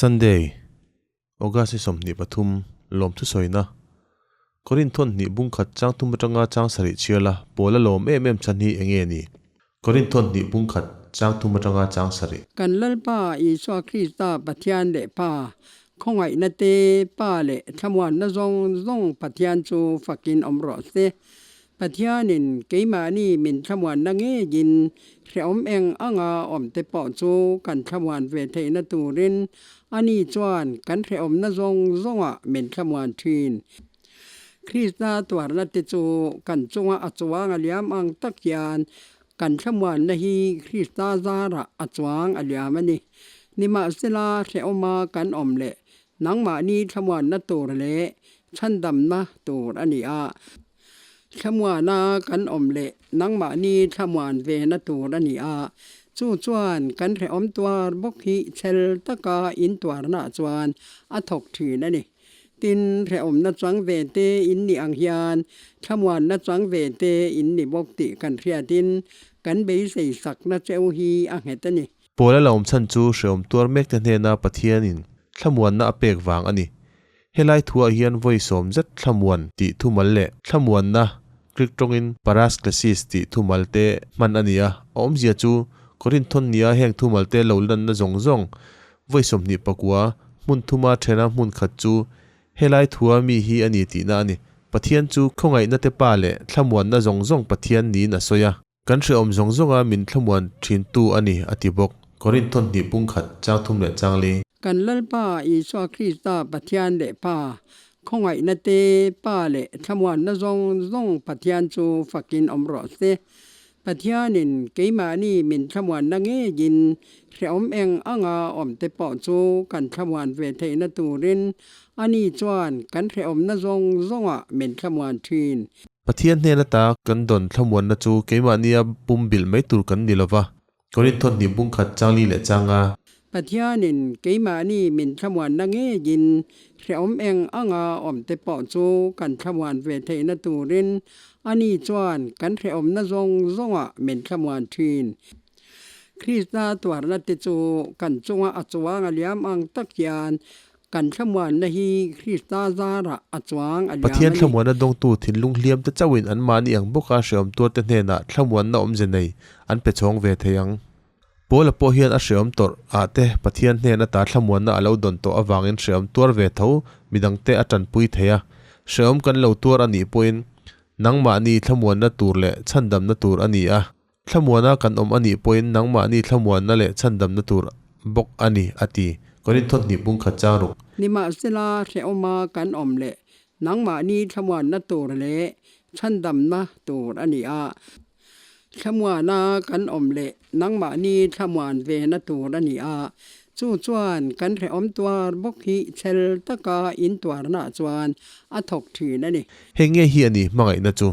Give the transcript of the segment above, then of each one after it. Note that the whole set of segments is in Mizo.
Sunday, August ni 23, Lawmthu sawina, Korinth thawn hnih bung khat chang thum atanga chang sarih chhiala pawl a lawm em em chhan hi eng nge ni? Korinth thawn hnih bung khat chang thum atanga chang sarih. Kan Lalpa Isua Krista Pathian leh Pa, khawngaihna te, Pa leh thlamuanna zawng zawng Pathian chu fakin awm rawh se. Pathianin keimahni min thlamuanna ngeiin hrehawm eng anga awm te pawh chu kan thlamuan ve theihna turin ani chuan kan hrehawmna zawng zawngah min thlamuan thin. Krista tuarna te chu kan chunga a chuang a liam ang tak hian kan thlamuanna hi Krista zarah a chuang a liam a ni. Nimahsela hrehawma kan awm leh nangmahni thlamuanna tur leh chhandamna tur a ni a. Thlamuana kan awm leh nangmahni thlamuan vena tur a ni a, chu chuan kan hrehawm tuar bawk hi chhel taka intuarnaah chuan a thawk thin a ni. Tin, hrehawmna chang ve te in nih ang hian thlamuanna chang ve te in ni bawk tih kan hriatin kan beisei sakna cheu hi a nghet a ni. Pawl a la awm chhan chu hrehawm tuar mek te hnena Pathianin thlamuanna a pek vang a ni. Helai thuah hian vawi sawm zet thlamuan tih thumal leh thlamuanna, Greek tawngin parasklesis tih thumal te hman a ni a, a awmzia chu Korinth thawn nia heng thumal te lo lanna zawng zawng Vawi 24, hmun thuma thena hmun khat chu helai thua mi hi a ni tihna a ni. Pathian chu khawngaihna te pa leh thlamuanna zawng zawng Pathian niin a sawi a. Kan hrehawm zawng zawnga min thlamuan thintu a ni, a ti bawk. Korinth thawn hnih pung khat, chang thum leh chang li. Kan Lalpa Isua Krista Pathian leh Pa, khawngaihna te Pa leh thlamuanna zawng zawng Pathian chu fakin awm rawh se. Pathianin keimahni min thlamuanna ngeiin hrehawm eng anga awm te pawh chu kan thlamuan ve theihna turin ani chuan kan hrehawmna zawng zawngah min thlamuan thin. Pathian hnen ata kan dawn thlamuanna chu keimahnia pum bilh mai tur kan ni lova. Korinth thawn hnih bung khat chang li leh chang a. Pathianin keimahni min thlamuanna ngeiin hrehawm eng anga awm te pawh chu kan thlamuan ve theihna turin ani chuan kan hrehawmna zawng zawngah min thlamuan thin. Krista tuarna te chu kan chunga a chuang a liam ang tak hian Kan thlamuanna hi Krista zarah a chuang a liam Pathian a ni. thlamuanna dawngtu thinlung hliam te chauhin anmahni ang bawka hrehawm tuarte hnenah thlamuanna awmze nei an pe chhawng ve thei ang. Paula pawh hian a hrehawm tawrh ah te Pathian hnen ata thlamuanna a lo dawn tawh avangin hrehawm tuar ve tho midangte a tanpui thei a. Hrehawm kan lo tuar a nih pawhin nangmahni thlamuanna tur leh chhandamna tur a ni a. Thlamuana kan awm a nih pawhin nangmahni thlamuanna leh chhandamna tur bawk a ni, a ti. Korinth thawn hnih bung khat chang ruk. Nimahsela hrehawma kan awm leh nangmahni thlamuanna tur leh chhandamna tur a ni a. Thlamuana kan awm leh nangmahni thlamuan vena tur a ni a. Chu chuan kan hrehawm tuar bawk hi chhel taka intuarnaah chuan a thawk thin a ni. Hei nge hi a ni hmangaihna chu.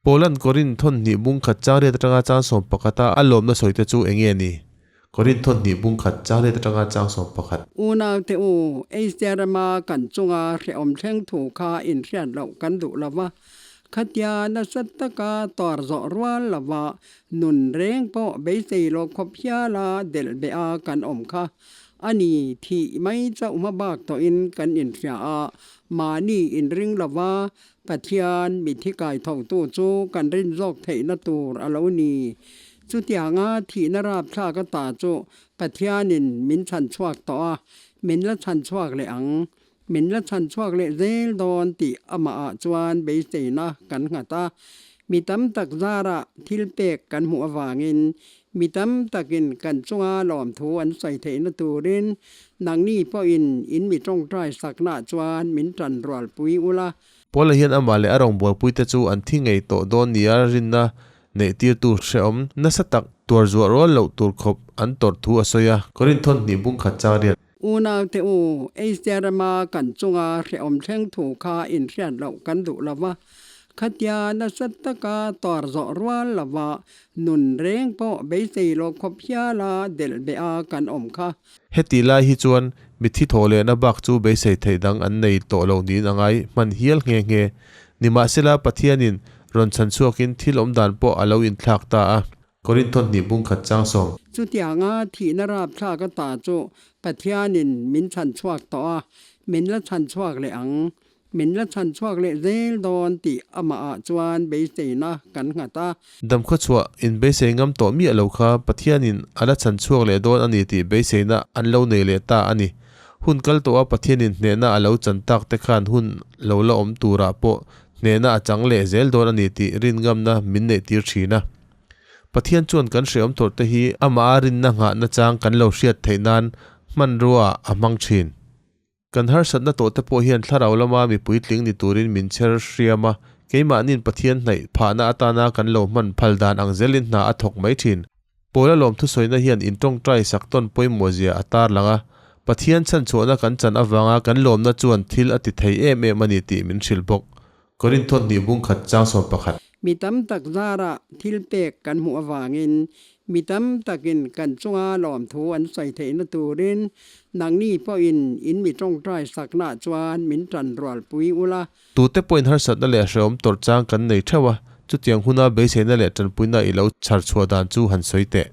Poland Korinth thawn hnih bung khat chang riat atanga chang 11 a a lawmna sawi te chu eng nge ni? Korinth thawn hnih bung khat chang riat atanga chang 11. Unaute u, Asia rama kan chunga hrehawm thleng thu kha inhriat loh kan duh lo va, khatia nasa taka tawr zawh rual lova nun reng pawh beisei lo khawp hiala delh beh a kan awm kha a ni. Thih mai chauh hma bak tawhin kan inhria a, mahni inring lova Pathian mithi kai thotu chu kan rin zawk theihna tur a lo ni. Chutianga thihna rapthlak ata chu Pathianin min chhan chhuak tawh a, min la chhan chhuak leh ang. Min la chhan chhuak leh zel dawn tih amahah chuan beiseina kan nghat a. Mi tam tak zarah thil pek kan hmuh avangin Mi tam takin kan chunga lawmthu an sawi theihna turin nangni pawhin in mi tawngtai saknaah chuan min tan rualpui ula. Paula hian amah leh a rawngbawlpuite chu an thi ngei tawh dawn nia rinna neihtirtu hrehawm nasa tak tuar zuah rual loh tur khawp an tawrh thu a sawi a. Korinth thawn hnih bung khat chang riat. Unaute u, Asia rama kan chunga hrehawm thleng thu kha inhriat loh kan duh lo va, khatia nasa taka tawr zawh rual lova nun reng pawh beisei lo khawp hiala delh beh a kan awm kha. Heti lai hi chuan mitthi thawh lehna bak chu beisei theih dang an nei tawh lo niin a ngai hman hial nghe nghe. Nimahsela Pathianin rawn chhan chhuakin thil awm dan pawh a lo inthlak ta a. Korinthon hnih bung khat chang sawm. Chutianga thihna rapthlak ata chu Pathianin min chhan chhuak tawh a, min la chhan chhuak leh ang. Min la chhan chhuak leh zel dawn tih amahah chuan beiseina kan nghat a. Damkhawchhuah inbeisei ngam tawh miah lo kha Pathianin a la chhan chhuak leh dawn a ni tih beiseina an lo nei leh ta a ni. Hun kal tawha Pathianin hnehna a lo chan tak te khan hun lo la awm turah pawh hnehna a chang leh zel dawn a ni tih rin ngamna min neih tir thin a. Pathian chuan kan hrehawm tawrhte hi amaha rinna nghahna chang kan lo hriat theih nan hmanrua a hmang thin. Kan harsatna tawhte pawh hian thlarau lama mi puitling ni turin min chher hriam a, keimahni'n Pathian hnaih phahna atana kan lo hman phal dan ang zelin hna a thawk mai thin. Pawla lawmthusawina hian intawngtai sak tawn pawimawhzia a tarlang a, Pathian chhanchhuahna kan chan avanga kan lawmna chuan thil a ti thei em em a ni tih min hrilh bawk. Korinth hnih bung khat chang 11. Mi tam tak zarah thil pek kan hmuh avangin mi tam takin kan chunga lawmthu an sawi theihna turin nangni pawhin in mi tawngtai saknaah chuan min tan rualpui ula. Tute pawhin harsatna leh hrehawm tawrh chang kan nei theuh a, chutiang huna beiseina leh tanpuina i lo chhar chhuah dan chu han sawi teh.